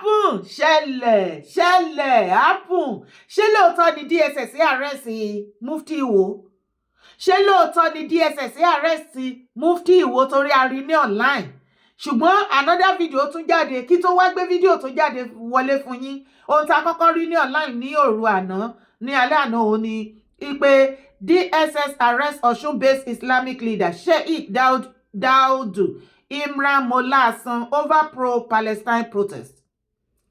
Happen, ṣẹlẹ̀ ṣẹlẹ̀, happen. Ṣé lóòótọ́ ni DSS arrest Mufti Ìwó? Ṣé lóòótọ́ ni DSS arrest Mufti Ìwó? Torí a rí ní online, ṣùgbọ́n another video tún jáde. Kí tó wá gbé fídíò tó jáde wọlé fún yín, ohun tá a kọ́kọ́ rí ní online ní òru àná, ní alẹ́ àná, òun ni ipe DSS arrest Ọ̀ṣun-based Islamic leader Sheikh Daudu Imran Molasan over pro-Palestine protest.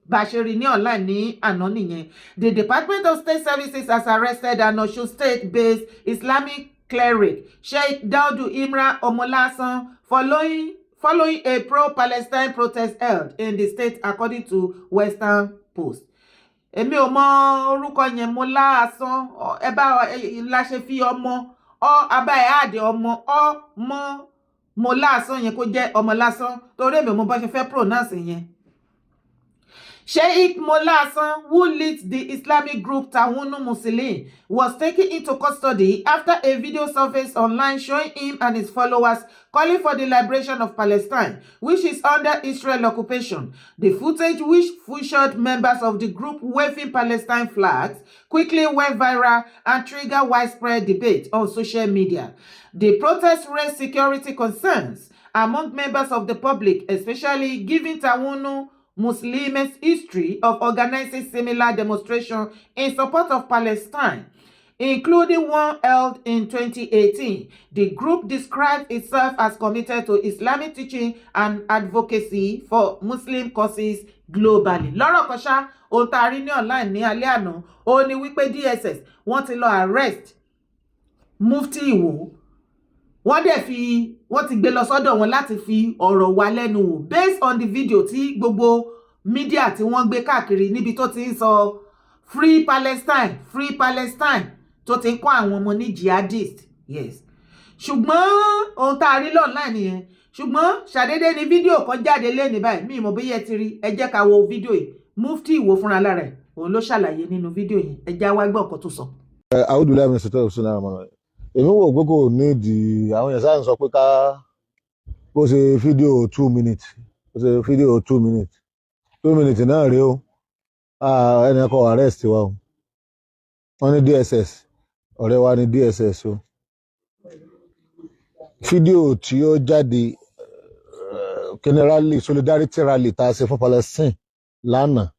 Bá a ṣe rí ní online ní àná nìyẹn. The Department of State Services has arrested an Osun State-based Islamic cleric, Sheikh Daudu Imran Omolasan, following a pro-Palestine protest held in the state, according to Western Post. Èmi ò mọ orúkọ yẹn, Molasan. Ẹ bá la ṣe fi ọmọ ọ abá ẹ àdé ọmọ ọ mọ Molasan yẹn, kó jẹ́ ọmọ lásán, torí èmi ò mọ bá ṣe fẹ́ pronounce yẹn. Sheikh Molasan, who leads the Islamic group Tawunu Muslim, was taken into custody after a video surfaced online showing him and his followers calling for the liberation of Palestine, which is under Israel occupation. The footage, which featured members of the group waving Palestine flags, quickly went viral and triggered widespread debate on social media. The protest raised security concerns among members of the public, especially given Tawunu Muslims' history of organizing similar demonstrations in support of Palestine, including one held in 2018. The group described itself as committed to Islamic teaching and advocacy for Muslim causes globally. Lọ́rọ̀ kan ṣá, ohun tá a rí ní online ní alẹ́ àná, ó ní wípé DSS wọ́n ti lọ arrest Mufti Ìwó. Wọ́n dẹ̀ fi wọ́n ti gbé lọ sọ́dọ̀ wọn láti fi ọ̀rọ̀ wá lẹ́nu wò, based on the video tí gbogbo media tí wọ́n gbé káàkiri, níbi tó ti ń sọ "Free Palestine, free Palestine", tó ti ń kọ́ àwọn ọmọ ní jihadist. Yes, ṣùgbọ́n ohun tá a rí online nìyẹn. Ṣùgbọ́n ṣàdédé ni fídíò kan jáde lẹ́ni báyìí. Mi ìmọ̀ bóyá ẹ ti rí. Ẹ jẹ́ ká wo fídíò yìí. Mufti Ìwó fúnra lára ẹ̀, òun ló ṣàlàyé nínú fídíò yìí. Ẹ jẹ́ wá gbọ́ nǹkan tó sọ. A'udhu billahi minash shaitani rajim. Èmi wò pé kò nídìí. Àwọn èèyàn sáà ń sọ pé ká bó ṣe fídíò 2 minutes, bó ṣe fídíò 2 minutes, 2 minutes náà rèé o. Ẹnì kan arrest wa o. Wọ́n ní DSS, ọ̀rẹ́ wa ní DSS o. Fídíò tí ó jáde, kíní rally, solidarity rally tá a ṣe fún Palestine lánàá,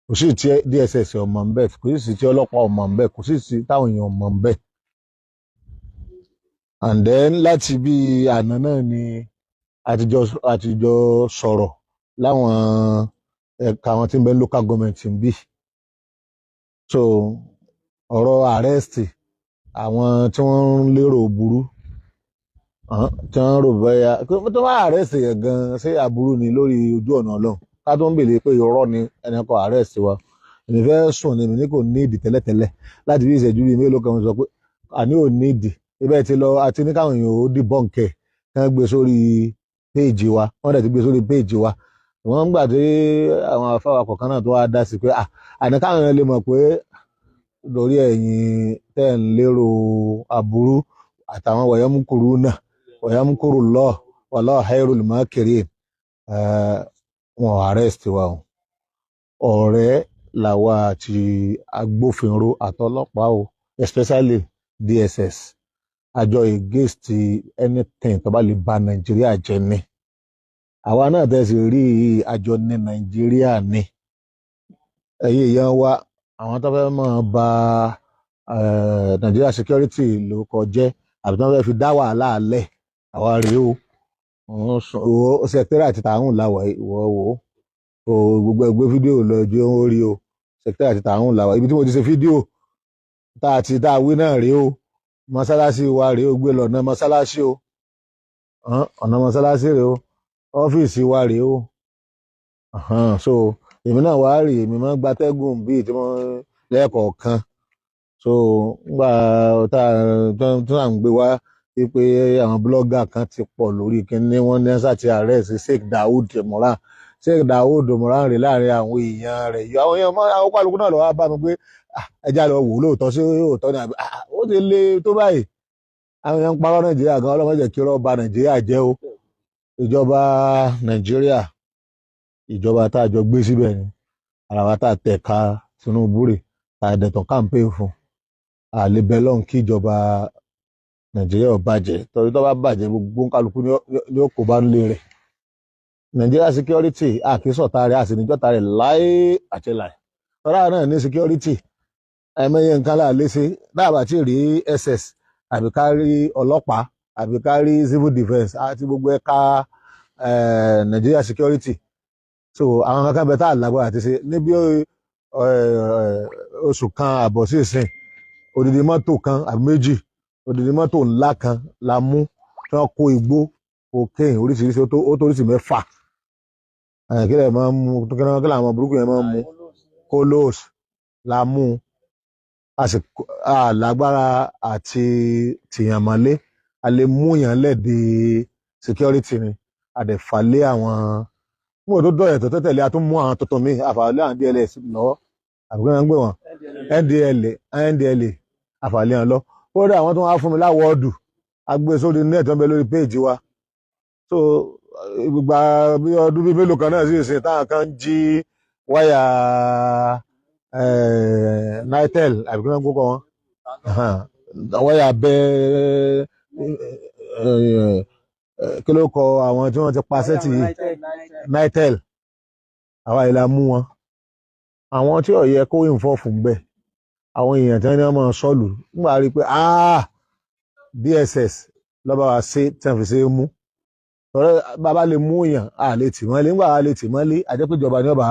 kò sí tí DSS ọmọ ń bẹ, kò sí tí ọlọ́pàá ọmọ ń bẹ, kò sí tí táwọn èèyàn ọmọ ń bẹ. And then láti bí àná náà ni àtijọ́ sọ̀rọ̀ láwọn ẹ̀ka àwọn tí ń bẹ local government ń bí. So ọ̀rọ̀ arrest, àwọn tí wọ́n ń lérò burú, tí wọ́n rò bẹ́yà tó bá arrest yẹn gan, ṣé aburú ni lórí ojú ọ̀nà Ọlọ́run? Ká tó ń bèèrè pé irọ́ ni ẹnì kan arrest wa. Èmi fẹ́ sùn ni, èmi ní kò ní ìdí tẹ́lẹ̀tẹ́lẹ̀. Láti bí ìṣẹ́jú bíi mélòó kan sọ pé àní ò ní ìdí ibẹ̀ ti lọ, àti ní káwọn èèyàn ó debunk ẹ̀, kí wọ́n gbé sórí péèjì wa. Wọ́n dẹ̀ ti gbé sórí péèjì wa. Wọ́n ń gbà tí àwọn afáwà kọ̀ọ̀kan náà tó wá dá sí pé àní káwọn èèyàn lè mọ̀ pé lórí ẹ̀yin tẹ́ ń lérò aburú àtàwọn wọ̀yẹ́múkúrú náà, wọ̀yẹ́múkúrú lọ, wallahu khairul makirin. Wọn arrest wa o. Ọ̀rẹ́ làwa àti agbófinró àtọlọ́pàá o, especially DSS. Àjọ against anything tó bá lè ba Nàìjíríà jẹ́ ni. Àwa náà tẹ̀sí rí àjọ ní Nàìjíríà ni. Ẹ̀yin èèyàn wa, àwọn tó fẹ́ máa ba Nàìjíríà security ló kọ jẹ́, àbí tó fẹ́ fi dá wàhálà lẹ̀, àwa rèé o. Secretariat tààrùn làwà. Ìwọ wò ó, gbogbo ẹgbẹ́ fídíò lọ jẹ́ ó rí o. Secretariat tààrùn làwà, ibi tí mo ti ṣe fídíò tá a ti tá a wí náà rèé o. Mọ́sálásí wa rèé o, gbé lọ ọ̀nà mọ́sálásí o, ọ̀nà mọ́sálásí rèé o, ọ́fíìsì wa rèé o. So èmi náà wá rí, èmi máa ń gbatẹ́gùn bíi tí wọ́n lẹ́ẹ̀kọ̀ọ̀kan. So ngbà tá a ń gbé wá wípé àwọn blogger kan ti pọ̀ lórí kinní, wọ́n ní ẹ́sà ti arrest Sheikh Daoud Imran. Sheikh Daoud Imran rè láàrin àwọn èèyàn rẹ̀ yọ àwọn èèyàn, àwọn kálukú náà lọ wá bá mi pé ẹja lọ wò lóòótọ́, sí òótọ́ ni àbí ó ti le tó báyìí? Àwọn èèyàn ń parọ́ Nàìjíríà gan. Ọlọ́mọ jẹ́ kí irọ́ ba Nàìjíríà jẹ́ o. Ìjọba Nàìjíríà. Ìjọba tá a jọ gbé síbẹ̀ ni ara wa tá a tẹ̀ka Tinubu rè, tá a dẹ̀tàn campaign fún. A lè bẹ lọ́hùn kí ìjọba Nàìjíríà ò bàjẹ́, torí tó bá bàjẹ́, gbogbo kálukú ní ó kó bá ń lé rẹ̀. Nàìjíríà security, àkísọ̀tà rẹ̀, àsìníjọ́ta rẹ̀ láé àti láì. Tọ́lá náà ní security, ẹ̀mẹ́yẹ nǹkan là lè ṣe dáàbà tí rí SS, àbí ká rí ọlọ́pàá, àbí ká rí civil defence àti gbogbo ẹ̀ka Nàìjíríà security. So àwọn kankan bẹ tá a lágbára àti ṣe níbi oṣù kan àbọ̀ sí ìsìn. Odidi mọ́tò kan àbí méjì, odidi mọ́tò ńlá kan la mú tí wọ́n kó igbó, cocaine oríṣiríṣi, ó tó oríṣi 6. Kí lè máa ń mú kí làwọn burúkú yẹn máa ń mú, colos la mú. A sì lágbára àti tìyàn mọ́lé, a lè mú yàn lẹ́ẹ̀dẹ̀ security ni, a dẹ̀ fà lé àwọn mú tó dọ̀yẹ̀ tó tẹ̀lé. A tún mú àwọn tuntun míì, a fà lé àwọn DLS lọ́wọ́, àbí kí wọ́n ń gbé wọn, NDLA, NDLA, a fà lé wọn lọ. Kódà àwọn tó wá fún mi l'award, a gbé sórí net, wọn bẹ lórí péèjì wa. So ìgbà bí ọdún bíi mélòó kan náà sì ṣe táwọn kan ń jí wáyà Nitel, àbí kí wọ́n gbókọ̀ wọn, wáyà bẹ́ẹ̀, kí ló kọ àwọn tí wọ́n ti pa sẹ́tì yìí, Nitel, àwa ìlà mú wọn. Àwọn tí ò yẹ kó ìnfọ̀fù ń bẹ̀, àwọn èèyàn tí wọ́n ní wọ́n máa sọ́ọ̀lù nígbà rí i pé DSS lọ́ba wa ṣe tí wọ́n fi ṣe é mú. Tọ́lá bàbá lè mú èèyàn, a lè tì mọ́lé. Nígbà a lè tì mọ́lé, àjẹpéjọba ní ọba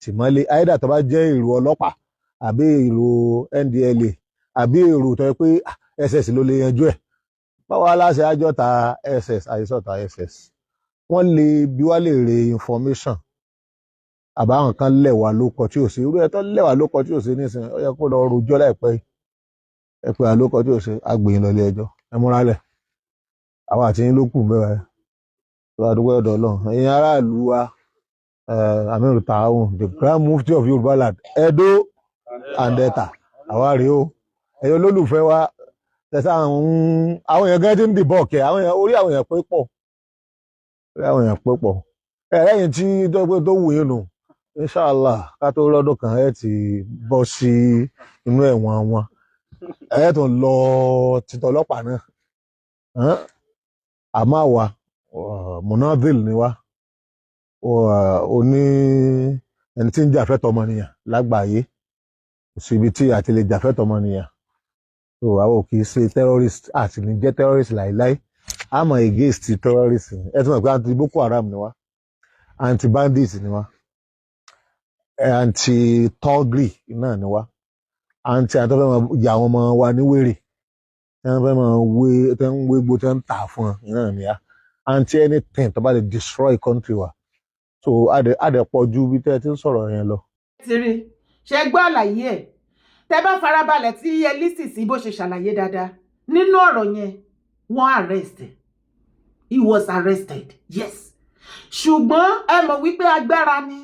tì mọ́lé, àyídà tó bá jẹ́ èrò ọlọ́pàá àbí èrò NDLA àbí èrò tó yẹ pé SS ló lè yanjú ẹ̀. Báwo aláṣẹ àjọta SS, àìsọ̀tà SS, wọ́n lè bí wá lè re information àbáwọn kan lẹ̀ wá lóko tí ò sí irú ẹ̀ tó lẹ̀ wá lóko tí ò sí nísìnyí. Ó yẹ kó lọ rojọ́ láìpẹ́ yìí. Ẹ pé wá lóko tí ò sí, agbèyìn lọ ilé ẹjọ́. Ẹ múra lẹ̀, àwa àti yín ló kù mẹ́wàá tó a dúpẹ́ ọ̀dọ̀ Ọlọ́run. Ẹ̀yin aráàlú wa, Amiru Taawun, the Grand Mufti of Yorùbá land, Edo and Delta, àwa rèé o. Ẹ̀yin olólùfẹ́ wa, tẹ̀sán àwọn èèyàn gan ti ń dìbọ̀ kẹ̀ àwọn èèyàn, orí àwọn èèyàn pé pọ̀, orí àwọn èèyàn pé pọ̀. Ẹ̀rẹ́yìn tí tó pé tó wù yín nù, inshallah, ká tó lọ́dún kan, ẹ̀ ti bọ́ sí inú ẹ̀wọ̀n wọn, ẹ̀ tún lọ títọ́ ọlọ́pàá náà. Àmọ́ àwa munadil ni wá, oní ẹni tí ń jà fẹ́tọ̀ ọmọnìyàn lágbàáyé. Kò sí ibi tí a ti lè jà fẹ́tọ̀ ọmọnìyàn. So àwọn ò kì í ṣe terrorist, àti ní jẹ́ terrorist láìláì. I'm against terrorist. Ẹ ti mọ̀ pé anti Boko Haram ni wá, anti bandit ni wá, anti thuggery náà ni wá, anti àtọ́fẹ́ máa ya àwọn ọmọ wa ní wèrè tí wọ́n fẹ́ máa wé, tí wọ́n ń wégbó, tí wọ́n ń tà fún wọn náà ni wá, anti anything tó bá lè destroy country wa. So adẹ pọ̀ ju bí tẹ́ ẹ ti ń sọ̀rọ̀ yẹn lọ. Ti rí ṣe gbọ́ àlàyé ẹ̀, tẹ́ bá farabalẹ̀ tí ẹ lísì sí bó ṣe ṣàlàyé dáadáa nínú ọ̀rọ̀ yẹn, wọ́n arrest, he was arrested, yes. Ṣùgbọ́n ẹ mọ̀ wípé agbára ni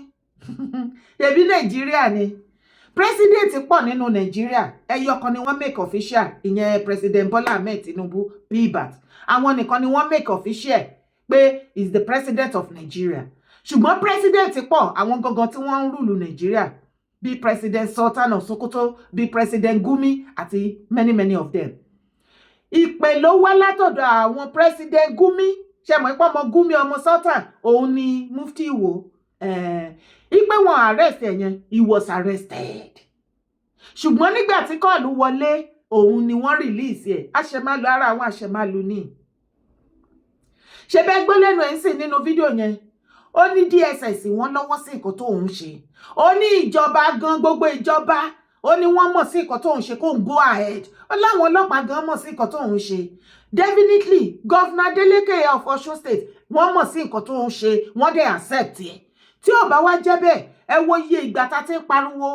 ẹbí Nàìjíríà ni. President pọ̀ nínú Nàìjíríà, ẹyọ kan ni wọ́n make official, ìyẹn President Bola Ahmed Tinubu, pbat. Àwọn nìkan ni wọ́n make official pé is the president of Nigeria. Ṣùgbọ́n president pọ̀, àwọn gangan tí wọ́n ń rule Nàìjíríà, bíi President Sultan of Sokoto, bíi President Gumi àti many many of them. Ìpè ló wá látọ̀dọ̀ àwọn President Gumi. Ṣe mọ̀ pé ọmọ Gumi, ọmọ Sultan, òun ni Mufti Ìwò. Ìpè wọn arrest ẹ̀ yẹn, he was arrested, ṣùgbọ́n nígbà tí call wọlé, òun ni wọ́n release ẹ̀. Àṣẹmálu ara àwọn àṣẹmálu ní ṣe bẹ́ẹ̀ gbọ́ lẹ́nu ẹ̀ ń sìn nínú fídíò yẹn. Ó ní DSS wọ́n lọ́wọ́ sí nǹkan tó ń ṣe. Ó ní ìjọba gan, gbogbo ìjọba, ó ní wọ́n mọ̀ sí nǹkan tó ń ṣe, kó ń go ahead. Ó láwọn ọlọ́pàá gan mọ̀ sí nǹkan tó ń ṣe. Definitely, Governor Adeleke of Osun State, wọ́n mọ̀ sí nǹkan tó ń ṣe, wọ́n dẹ̀ accept ẹ̀. Tí ò bá wá jẹ́ bẹ́ẹ̀, ẹ wo iye ìgbà tá a ti ń pariwo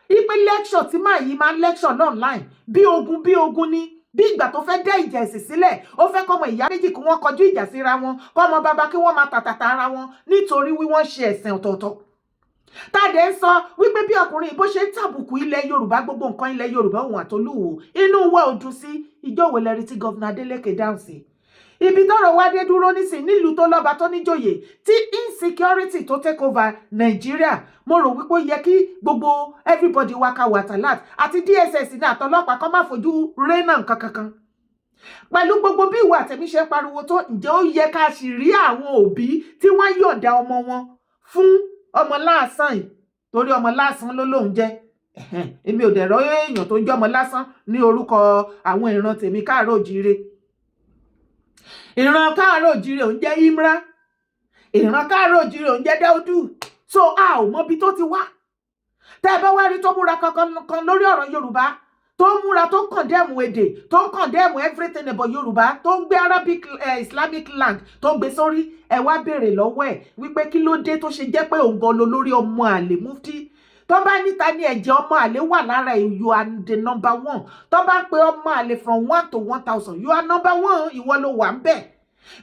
ipe lecture tí máa yìí máa ń lecture online, bí ogun bí ogun ni, bí ìgbà tó fẹ́ dẹ́ ìjà ẹ̀sìn sílẹ̀. Ó fẹ́ kọ́mọ ìyá méjì kí wọ́n kọjú ìjà síra wọn, kọ́mọ bàbá kí wọ́n máa tàtàtà ara wọn nítorí wí wọ́n ṣe ẹ̀sìn ọ̀tọ̀ọ̀tọ̀. Tàdé ń sọ wípé bí ọkùnrin bó ṣe ń tàbùkù ilẹ̀ Yorùbá, gbogbo nǹkan ilẹ̀ Yorùbá, òun àtolúwo, inú wa ò dùn sí. Ìjọ wo lẹ́rí tí Governor Adeleke dáhùn sí? Ibi tọ́rọ̀ wá dé dúró nísìn, nílùú tó lọ́ba, tó níjòyè, tí insecurity tó take over Nàìjíríà, mo rò wípé ó yẹ kí gbogbo everybody wá ká wà alert, àti DSS ní àtọlọ́pàá, kó má fojú rénà nǹkan kankan. Pẹ̀lú gbogbo bí ìwà àtẹ̀mí ṣe ń pariwo tó, ǹjẹ́ ó yẹ ká sì rí àwọn òbí tí wọ́n yọ̀ǹda ọmọ wọn fún ọmọ láàsán yìí? Torí ọmọ lásán ló lóun jẹ́. Èmi ò dẹ̀ rọ́ èèyàn tó ń jẹ́ ọmọ lásán ní orúkọ àwọn ìran tèmi, káàárọ̀ òjíire. Ìran káàárọ̀ òjíire òun jẹ́ Imra, ìran káàárọ̀ òjíire òun jẹ́ Dáúdù. So a ò mọbi tó ti wá. Tẹ́ ẹ bá wá rí tó múra kankan kan lórí ọ̀rọ̀ Yorùbá, tó ń múra, tó ń condemn èdè, tó ń condemn everything about Yorùbá, tó ń gbé Arabic Islamic land tó ń gbé sórí, ẹ wá béèrè lọ́wọ́ ẹ̀ wípé kí ló dé tó ṣe jẹ́ pé òun gan lo lórí ọmọ àlè mufti. Tó bá níta ní ẹ̀jẹ̀ ọmọ àlè wà lára ẹ̀, you are the number one. Tó bá ń pe ọmọ àlè from 1 to 1,000, you are number one. Ìwọ ló wà ń bẹ̀,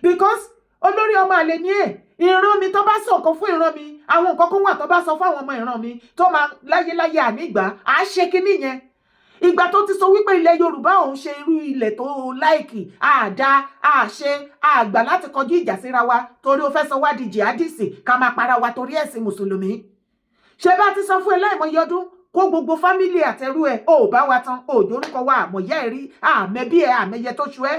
because olórí ọmọ àlè ni ẹ̀. Ìran mi, tó bá sọ nǹkan fún ìran mi, àwọn nǹkan kan wà tó bá sọ fún àwọn ọmọ ìran mi tó máa láyéláyé ànígbà à á ṣe kinní yẹn. Ìgbà tó ti sọ wípé ilẹ̀ Yorùbá òun ṣe irú ilẹ̀ tó láìkì àdá àṣe àgbà láti kọjú ìjà síra wa, torí ó fẹ́ sọ wá di jihadist, ká máa para wa torí ẹ̀sìn mùsùlùmí. Ṣé bá ti sọ fún ẹ láìmọye ọdún, kó gbogbo family àtẹrú ẹ, ò bá wa tán, ò dórúkọ wa, àmọ̀yá ẹ rí, àmẹ́bí ẹ, àmẹ́yẹ tó ṣu ẹ.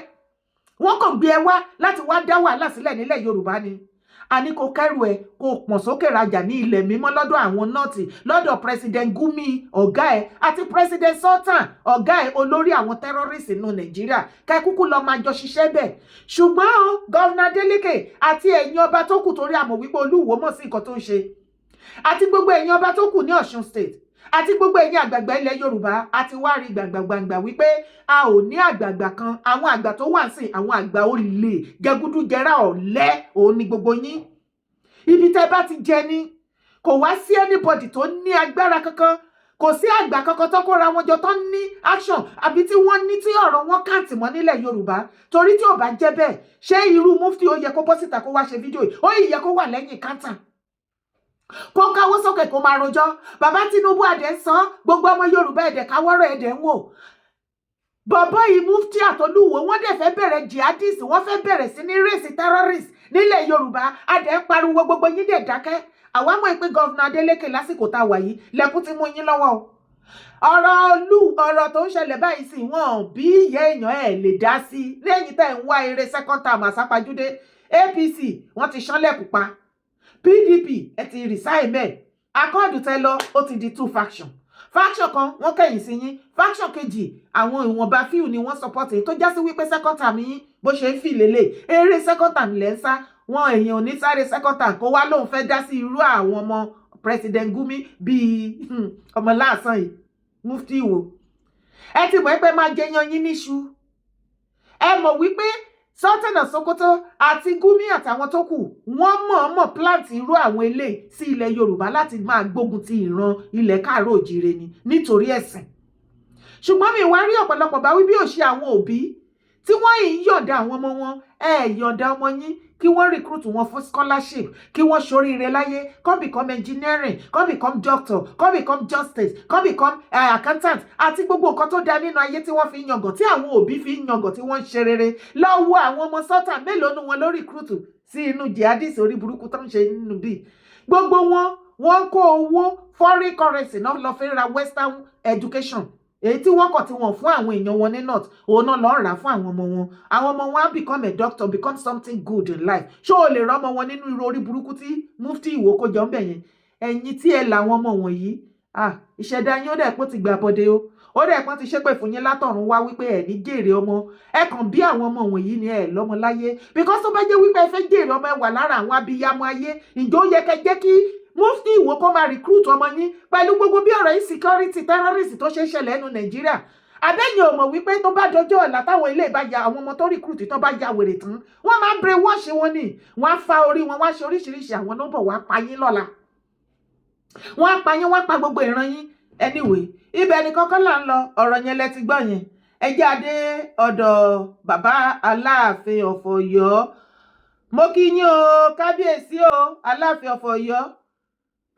Wọ́n kàn gbé ẹ wá láti wá dá wàhálà sílẹ̀ nílẹ̀ Yorùbá ni. A ní kó kẹ́rù ẹ, kó pọ̀n sókè rajà ní ilẹ̀ mímọ́ lọ́dọ̀ àwọn North, lọ́dọ̀ President Gumi ọ̀gá ẹ̀ àti President Sultan ọ̀gá ẹ̀, olórí àwọn terrorists nínú Nàìjíríà, kẹ́kúkú lọ́ọ́ máa jọ ṣiṣẹ́ bẹ̀. Ṣùgbọ́n Governor Adeleke àti ẹ̀yin ọba tó kù, torí àmọ̀ wípé Olúwo mọ̀ sí nǹkan tó ń ṣe, àti gbogbo ẹ̀yin ọba tó kù ní Ọ̀ṣun State, àti gbogbo ẹ̀yin àgbààgbà ilẹ̀ Yorùbá, àti wá rí gbàngbàngbà wípé a ò ní àgbààgbà kan. Àwọn àgbà tó wà sí, àwọn àgbà olè, jẹgúdújẹrá, ọ̀lẹ òun ni gbogbo yín. Ibi tẹ́ bá ti jẹ ni kò wá sí anybody tó ní agbára kankan. Kò sí àgbà kankan tó kóra wọn jọ, tó ní action, àbí tí wọ́n ní tí ọ̀rọ̀ wọn kàǹtì mọ́ nílẹ̀ Yorùbá. Torí tí ò bá jẹ́ bẹ́ẹ̀, ṣé irú mufti ó yẹ kó bọ́ síta kó wá ṣe fídíò yìí? Ó yẹ kó wà lẹ́yìn kántà, kó káwọ́ sókè, kó máa rojọ́. Bàbá Tinubu àdẹ ń sọ, gbogbo ọmọ Yorùbá ẹ̀dẹ̀ káwọ́rọ̀, ẹ̀dẹ̀ ń wò. Bọ̀bọ́ yìí, mufti àtolúwo, wọ́n dẹ̀ fẹ́ bẹ̀rẹ̀ jihadist, wọ́n fẹ́ bẹ̀rẹ̀ sí ní raise terrorist nílẹ̀ Yorùbá. Adẹ̀ ń pariwo, gbogbo yín dẹ̀ dákẹ́. Àwa mọ̀ pé Governor Adeleke, lásìkò tá a wà yìí, lẹ́kún ti mú yín lọ́wọ́ o. Ọ̀rọ̀ olú, ọ̀rọ̀ tó ń ṣẹlẹ̀ báyìí sì, wọ́n bí ìyá èèyàn ẹ̀ lè dá sí lẹ́yìn tẹ́ ń wá eré second term àsápajúdé. APC, wọ́n ti ṣánlẹ̀kùn pa. PDP, ẹ ti resign mẹ́ẹ̀. Accord tẹ lọ, ó ti di two faction. Faction kan, wọ́n kẹ̀yìn sí yín. Faction kejì, àwọn ìwọ̀nba few ni wọ́n support yín, tó já sí wípé second term yín bó ṣe ń fì lélẹ̀, eré second term lẹ́ ń sá. Wọn èèyàn ò ní sáré second term kó wá lóun fẹ́ dá sí irú àwọn ọmọ President Gumi bíi ọmọ láàsán yìí, mufti wo. Ẹ ti mọ̀ pé máa jẹyan yín níṣu. Ẹ mọ̀ wípé Sultan of Sokoto àti Gumi àtàwọn tó kù, wọ́n mọ̀ọ́mọ̀ plant irú àwọn eléyìí sí ilẹ̀ Yorùbá láti máa gbógun ti ìran ilẹ̀ káàárọ̀ òjíire ni nítorí ẹ̀sìn. Ṣùgbọ́n mi wá rí ọ̀pọ̀lọpọ̀ bá wí bí ò ṣe àwọn òbí tí wọ́n yìí ń yọ̀ǹda àwọn ọmọ wọn. Ẹ yọ̀ǹda ọmọ yín kí wọ́n recruit wọn fún scholarship, kí wọ́n ṣoríire láyé, kó become engineering, kó become doctor, kó become justice, kó become accountant àti gbogbo nǹkan tó dáa nínú ayé tí wọ́n fi ń yangàn, tí àwọn òbí fi ń yangàn, tí wọ́n ń ṣe rere lọ́wọ́ àwọn ọmọ sọ́tà. Mélòó nu wọn ló recruit sí inú jihadist orí burúkú tó ń ṣe nínú bíi gbogbo wọn? Wọ́n kó owó foreign currency náà lọ fi ra western education, èyí tí wọ́n kọ̀ tí wọ́n fún àwọn èèyàn wọn ní north, òun náà lọ́ọ́ rà fún àwọn ọmọ wọn. Àwọn ọmọ wọn á become a doctor, become something good in life. Ṣé o lè rọ́mọ wọn nínú irú orí burúkú tí mufti Ìwó kó jọ ń bẹ̀ yẹn? Ẹ̀yin tí ẹ làwọn ọmọ wọ̀nyí, ah, ìṣẹ̀dá yín, ó dẹ̀ pọ́n ti gbà bọ́dé o. Ó dẹ̀ pọ́n ti ṣépè fún yín látọ̀run wá wípé ẹ̀ ní jèrè ọmọ. Ẹ kàn bí àwọn ọmọ wọ̀nyí ni ẹ lọ́mọ láyé, because tó bá jẹ́ wípé ẹ fẹ́ jèrè ọmọ, ẹ wà lára àwọn abiyamọ ayé, ǹjẹ́ ó yẹ kẹ́ jẹ́ kí mufti Ìwó kó máa recruit ọmọ yín pẹ̀lú gbogbo bí ọ̀rọ̀ insecurity, terrorist tó ṣe ń ṣẹlẹ̀ ẹnu Nàìjíríà? Àbẹ́yìn ò mọ̀ wípé tó bá dọjọ́ ọ̀la, táwọn ilé ìbá ya àwọn ọmọ tó recruit, tó bá ya wèrè tán, wọ́n máa ń brainwash wọn ni. Wọ́n á fa orí wọn, wọ́n á ṣe oríṣiríṣi. Àwọn ló ń bọ̀ wá pa yín lọ́la. Wọ́n á pa yín, wọ́n á pa gbogbo ìran yín. Anyway, ibẹ̀ ni kọ́kọ́ là ń lọ. Ọ̀rọ̀ yẹn lẹ ti gbọ́ yẹn. Ẹ jẹ́ adé ọ̀dọ̀ bàbá Aláàfin of Ọ̀yọ́. Mo kí yín o, kábíyèsí o, Aláàfin of Ọ̀yọ́.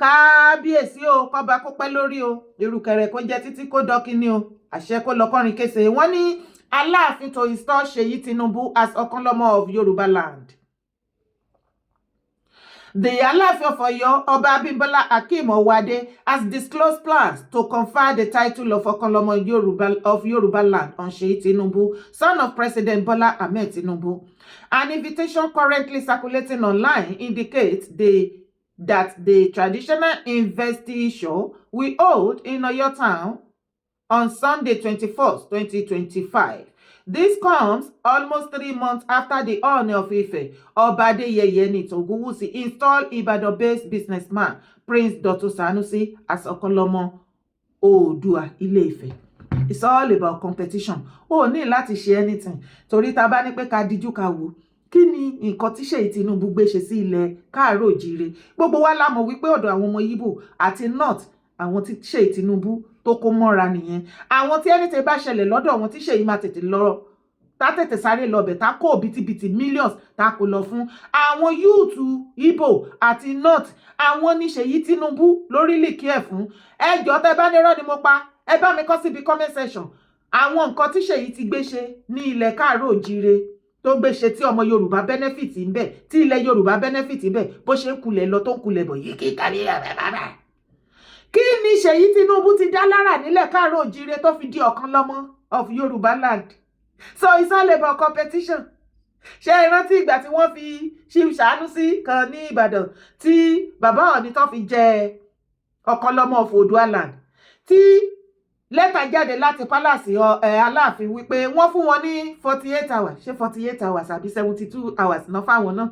Kábíyèsí o, kọba kó pẹ́ lórí o, ìrùkẹ̀rẹ̀ kó jẹ́ títí kó dọ́kínní o, àṣẹ kó lọ kọrin kése. Wọ́n ní Aláàfin to install Seyi Tinubu as Okanlomo of Yoruba land. The Aláàfin of Ọ̀yọ́, Ọba Abímbọ́lá Akeem Owoade, has disclosed plans to confer the title of Okanlomo Yoruba, of Yoruba land on Seyi Tinubu, son of President Bola Ahmed Tinubu. An invitation currently circulating online indicates that the traditional investiture will hold in Oyo Town on Sunday 21st, 2025. This comes almost 3 months after the Ooni of Ife, Ọba Adeyeye Enitan Ogunwusi, installed Ibadan-based businessman Prince Dotun Sanusi as Okanlomo Oòduà Ilé-Ifẹ̀. It's all about competition. O ní láti ṣe anything torí tá a bá ní pé ká díjú ká wò, kí ni nǹkan tí Ṣèyí Tinubu gbé ṣe sí ilẹ̀ káàárọ̀ òjíire? Gbogbo wa la mọ̀ wípé ọ̀dọ̀ àwọn ọmọ Ìgbò àti North, àwọn tí Ṣèyí Tinubu tó kó mọ́ra nìyẹn. Àwọn tí anything bá ṣẹlẹ̀ lọ́dọ̀ wọn, tí Ṣèyí máa tètè lọ, tá tètè sáré lọ bẹ̀, tá kó òbítíbitì millions, tá kó lọ fún àwọn youth Ìgbò àti North, àwọn ní Ṣèyí Tinubu lórí lìkí ẹ̀ fún. Ẹjọ́ tẹ́ bá nírọ́ ni mo pa, ẹ bá mi kọ síbi comment section àwọn nǹkan tí Ṣèyí ti gbé ṣe ní ilẹ̀ káàárọ̀ òjíire, tó gbé ṣe tí ọmọ Yorùbá benefit ń bẹ, tí ilẹ̀ Yorùbá benefit ń bẹ, bó ṣe ń kulẹ̀ lọ tó ń kulẹ̀ bọ̀ yìí kíkà ní bàbá. Kí ni Ṣèyí Tinubu ti dá lára nílẹ̀ káàárọ̀ òjíire tó fi di Ọ̀kanlọ́mọ of Yorùbá land? So it's all about competition. Ṣé ẹ rántí ìgbà tí wọ́n fi Chief Sanusi kan ní Ìbàdàn, tí bàbá Ọọ̀ni tó fi jẹ Ọ̀kanlọ́mọ of Oòduà land, tí lẹ́tà jáde láti palace Aláàfin wípé wọ́n fún wọn ní 48 hours? Ṣé 48 hours àbí 72 hours náà fáwọn náà?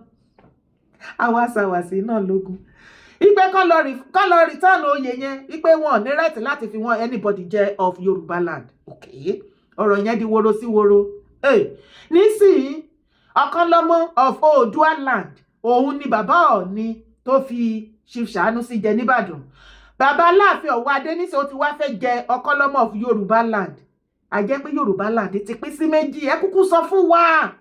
Hours, hours náà lógún ipe kán lọ return oyè yẹn, wípé wọn ò ní right láti fi wọn anybody jẹ of Yorùbá land. Okay, ọ̀rọ̀ yẹn di woro sí woro. Hey, nísìnyí, Ọ̀kanlọ́mọ of Oòduà land, òun ni bàbá Ọọ̀ni tó fi Chief Sanusi jẹ nìbàdàn. Bàbá Aláàfin Ọ̀wọ́adé níṣẹ́, ó ti wá fẹ́ jẹ Ọ̀kanlọ́mọ of Yorùbá land. A jẹ́ pé Yorùbá land ti pín sí méjì. Ẹ kúkú sọ fún wa.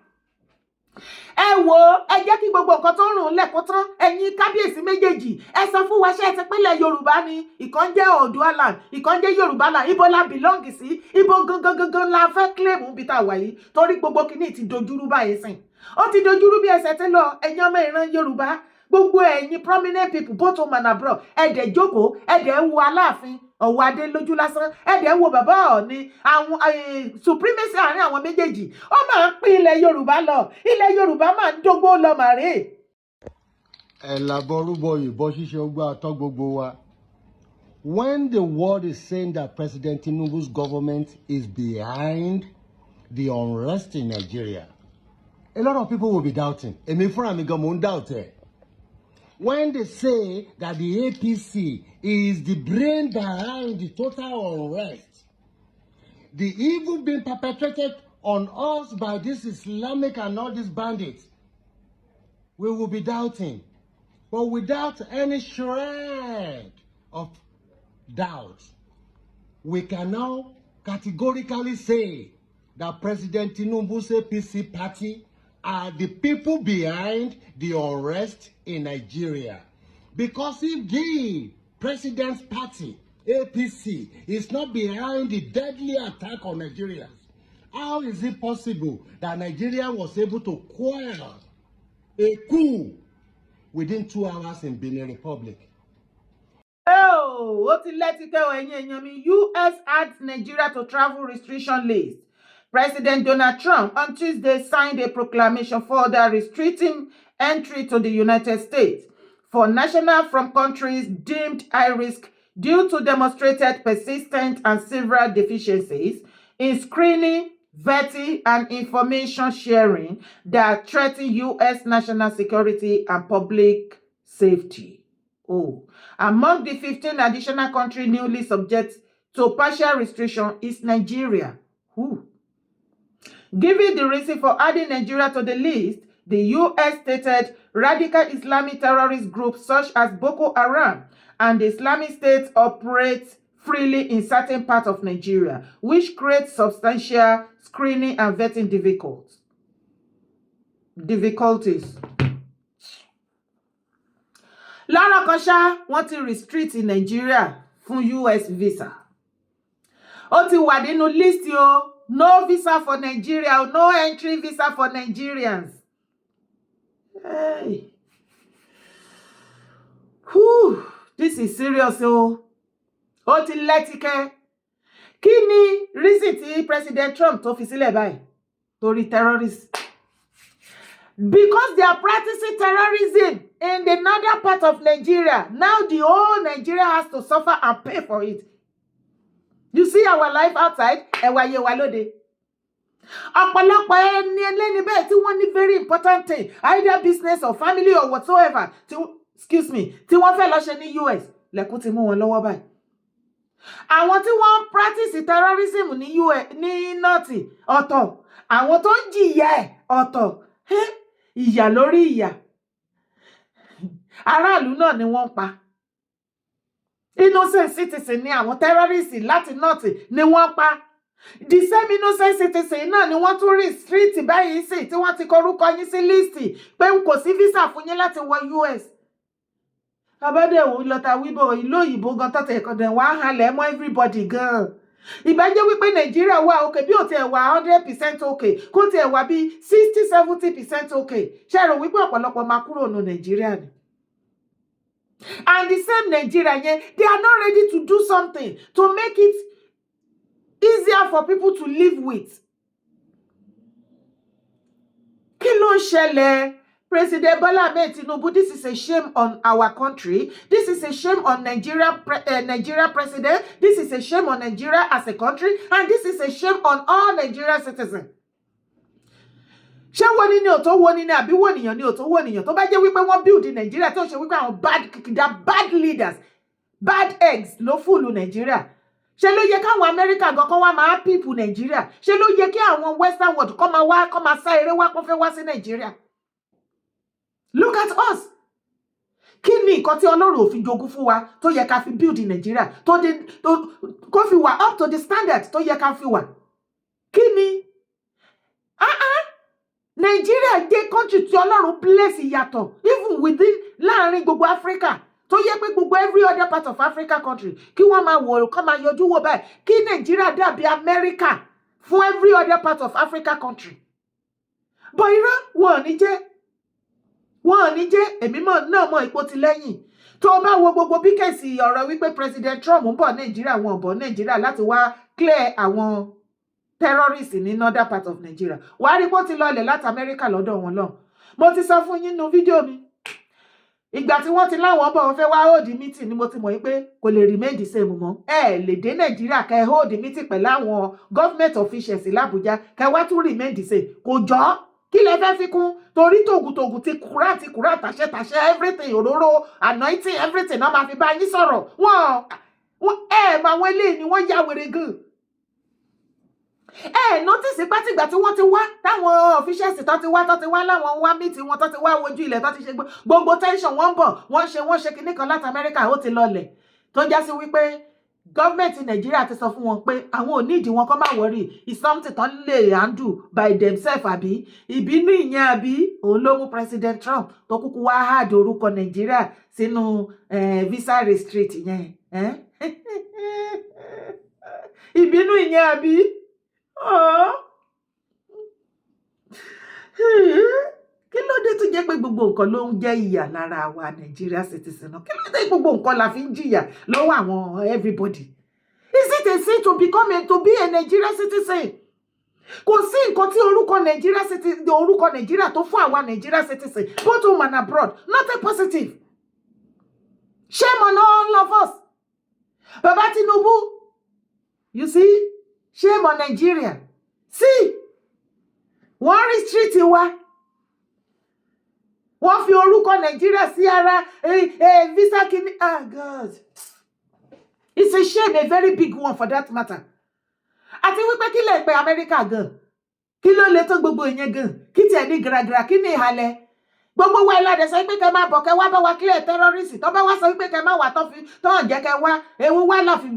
Ẹ wo, ẹ jẹ́ kí gbogbo nǹkan tó ń rùn lẹ́kọ̀ọ́ tán. Ẹ̀yin kábíyèsí méjèèjì, ẹ sọ fún wa, ṣé ẹ ti pínlẹ̀ Yorùbá ni? Ìkan jẹ́ Oòduà land, ìkan jẹ́ Yorùbá land. Ibo la belong sí? Ibo gangan gangan la fẹ́ claim bí tá a wà yìí? Torí gbogbo kìíní ti dojúrú báyìí sìn, ó ti dojúrú bí ẹsẹ̀ tí lọ. Ẹ̀yin ọmọ ìran Yorùbá, gbogbo ẹ̀yin prominent people, both home and abroad, ẹ dẹ̀ jókòó, ẹ dẹ̀ ń wo Aláàfin Ọ̀wọ́adé lójú lásán, ẹ dẹ̀ ń wo bàbá Ọọ̀ni. Àwọn supremacy àárín àwọn méjèèjì, ó máa ń pín ilẹ̀ Yorùbá lọ. Ilẹ̀ Yorùbá máa ń dógbó lọ màrè. Ẹ̀ làbọ̀rúbọ ìbọn ṣíṣe ọgbà àtọ́ gbogbo wa. When the world is saying that President Tinubu's government is behind the unrest in Nigeria, a lot of people will be doubting. Èmi fúnra mi gan, mò ń doubt ẹ̀. When they say that the APC is the brain behind the total unrest, the evil being perpetrated on us by this Islamic and all these bandits, we will be doubting. But without any shred of doubt, we can now categorically say that President Tinubu's APC party are the people behind the unrest in Nigeria. Because if the president's party, APC, is not behind the deadly attack on Nigerians, how is it possible that Nigeria was able to quell a coup within 2 hours in Benin Republic? Oh, ó ti lẹ́tí kẹ́ ọ, ẹ̀yin èèyàn mi. US adds Nigeria to travel restriction list. President Donald Trump on Tuesday signed a proclamation further restricting entry to the United States for nationals from countries deemed high risk due to demonstrated persistent and several deficiencies in screening, vetting, and information sharing that threaten U.S. national security and public safety. Oh, among the 15 additional countries newly subject to partial restriction is Nigeria. Ooh. Giving the reason for adding Nigeria to the list, the U.S. stated radical Islamic terrorist groups such as Boko Haram and the Islamic State operate freely in certain parts of Nigeria, which creates substantial screening and vetting difficulties. Lára kan ṣá, wọ́n ti restrict Nigeria fún US visa. Ó ti wà nínú list o. No visa for Nigeria, no entry visa for Nigerians. Hey. Whew, this is serious o. Ó ti lẹ́tíkẹ́. Kí ni reason tí President Trump tó fi sílẹ̀ báyìí? Torí terrorists, because they are practicing terrorism in the northern part of Nigeria. Now the whole Nigeria has to suffer and pay for it. You see our life outside, ẹ wá yé wa lóde. Ọ̀pọ̀lọpọ̀ ẹni ẹlẹ́ni bẹ́ẹ̀ tí wọ́n ní very important thing, either business or family or whatsoever, tí, excuse me, tí wọ́n fẹ́ lọ ṣe ní US, lẹ́kún ti mú wọn lọ́wọ́ báyìí. Àwọn tí wọ́n ń practice terrorism ní US ní North ọ̀tọ̀, àwọn tó ń jìyà ẹ̀ ọ̀tọ̀. Ìyà lórí ìyà, aráàlú náà ni wọ́n ń pa. Innocent citizen ni àwọn terrorists láti North ni wọ́n pa. The same innocent citizen náà ni wọ́n tún restrict báyìí sí, tí wọ́n ti kọrúkọ yín sí list pé n kò sí visa fún yín láti wọ US. Abádẹ́wò lọ́ta wíbọ̀ ìlú òyìnbó gan tọ́tẹ̀ ẹ̀kọ́ dẹ̀ wá halẹ̀ mọ́ everybody gan. Ìbájẹ́ wípé Nàìjíríà wà okay, bí ò tiẹ̀ wà 100% okay, kó tiẹ̀ wà bí 60-70% okay, ṣe rò wípé ọ̀pọ̀lọpọ̀ máa kúrò nù Nàìjíríà ni? And the same Nigeria yẹn, they are not ready to do something to make it easier for people to live with. Kí ló ń ṣẹlẹ̀? President Bola Ahmed Tinubu, this is a shame on our country. This is a shame on Nigeria president. This is a shame on Nigeria as a country. And this is a shame on all Nigeria citizens. Ṣé wo ni ò tó wo ni àbí wo nìyàn ni ò tó wo nìyàn? Tó bá jẹ́ wípé wọ́n build Nigeria, tó ṣe wípé àwọn bad kìkìdá bad leaders, bad eggs ló full Nigeria, ṣe ló yẹ káwọn Amẹ́ríkà gan kọ́ wá máa people Nigeria? Ṣe ló yẹ kí àwọn Western world kọ́ máa wá, kọ́ máa sá eré wá, kó fẹ́ wá sí Nigeria? Look at us. Kí ni nǹkan tí Ọlọ́run ò fi jogún fún wa tó yẹ ká fi build Nigeria tó dé tó kó fi wà up to the standard tó yẹ ká fi wà? Kí ni? Ah ah, Nigeria jẹ́ country tí Ọlọ́run bless yàtọ̀, even within, láàrin gbogbo Africa, tó yẹ pé gbogbo every other part of Africa country, kí wọ́n máa wò, kọ́ máa yọjú wò báyìí, kí Nigeria dàbí America fún every other part of Africa country. But irọ́, wọn ò ní jẹ́, wọn ò ní jẹ́. Èmi mọ̀ náà mọ̀ ipò ti lẹ́yìn tó o bá wo gbogbo bí case ọ̀rọ̀ wípé President Trump ń bọ̀ Nàìjíríà, wọn ò bọ̀ Nàìjíríà láti wá clear àwọn terrorists ní northern part of Nigeria, wàá rí bó ti lọlẹ̀ láti Amẹ́ríkà lọ́dọ̀ wọn lọ. Mo ti sọ fún yín nínú fídíò mi, ìgbà tí wọ́n ti láwọn bọ̀, wọ́n fẹ́ wá hold meeting ni mo ti mọ̀ wípé kò lè remain the same mọ́. Ẹ lè dé Nàìjíríà, kẹ́ hold meeting pẹ̀lú àwọn government officials l'Àbújá, kẹ́ wá tún remain the same. Kò jọ́. Kí lẹ fẹ́ fi kún? Torí tògùtògùn ti kúrà, ti kúrà, tàṣẹ tàṣẹ, everything, òróró, anointing, everything náà máa fi bá yín sọ̀rọ̀. Wọ́n ẹ mọ àwọn eléyìí ni wọ́n ya wèrè gan. Ẹ notice pátìgbà tí wọ́n ti wá, táwọn officials tó ti wá, tó ti wá láwọn wá meet wọn, tó ti wá wojú ilẹ̀, tó ti ṣe gbogbo tension, wọ́n ń bọ̀, wọ́n ṣe kinní kan láti Amẹ́ríkà, ó ti lọlẹ̀, tó já sí wípé government Nàìjíríà ti sọ fún wọn pé àwọn ò nídìí wọn, kọ́ máa worry, it's something tán lè handle by themselves. Àbí ìbínú ìyẹn, àbí òun ló mú President Trump tó kúkú wá add orúkọ Nàìjíríà sínú visa restrict yẹn? Ìbínú ìyẹn, àbí? Oh. Kí ló dé tó jẹ́ pé gbogbo nǹkan ló ń jẹ́ ìyà lára wa Nigeria citizen náà? Kí ló dé gbogbo nǹkan la fi ń jìyà lọ́wọ́ àwọn everybody? Is it a sin to be a Nigeria citizen? Kò sí nǹkan tí orúkọ Nigeria citizen, orúkọ Nigeria tó fún àwa Nigeria citizen, both home and abroad, nothing positive. Shame on all of us. Baba Tinubu, you see, shame on Nigeria. See, wọ́n restrict wa, wọ́n fi orúkọ Nàìjíríà sí ara visa kìíní. Ah God, it's a shame, a very big one for that matter. Àti wípé kí lè pe Amẹ́ríkà gan? Kí ló lè tó gbogbo ìyẹn gan? Kí tiẹ̀ ní gíragíra? Kí ní ìhalẹ̀ gbogbo wa? Ìlànà sọ pé kẹ máa bọ̀, kẹ wá bá wa clear terrorist. Tó bá wá sọ wípé kẹ má wà, tó fi tó hàn jẹ́ kẹ wá, ewu wá láfi,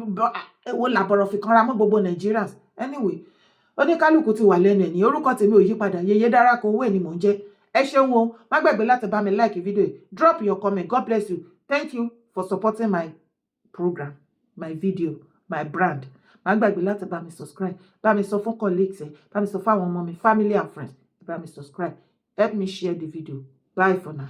ewu làbọ̀rọ̀ fi kanra mọ́ gbogbo Nigerians. Anyway, oníkálukú ti wà lẹ́nu ẹ̀ ní. Orúkọ tèmi ò yí padà, Yèyé Dára kó owó ẹ̀ ni mò ń jẹ́. Ẹ ṣeun o. Má gbàgbé láti bá mi like video yìí, drop your comment. God bless you. Thank you for supporting my program, my video, my brand. Má gbàgbé láti bá mi subscribe, bá mi sọ fún colleagues ẹ, bá mi sọ fún àwọn ọmọ mi, family and friends, bá mi subscribe. Help me share the video. Bye for now.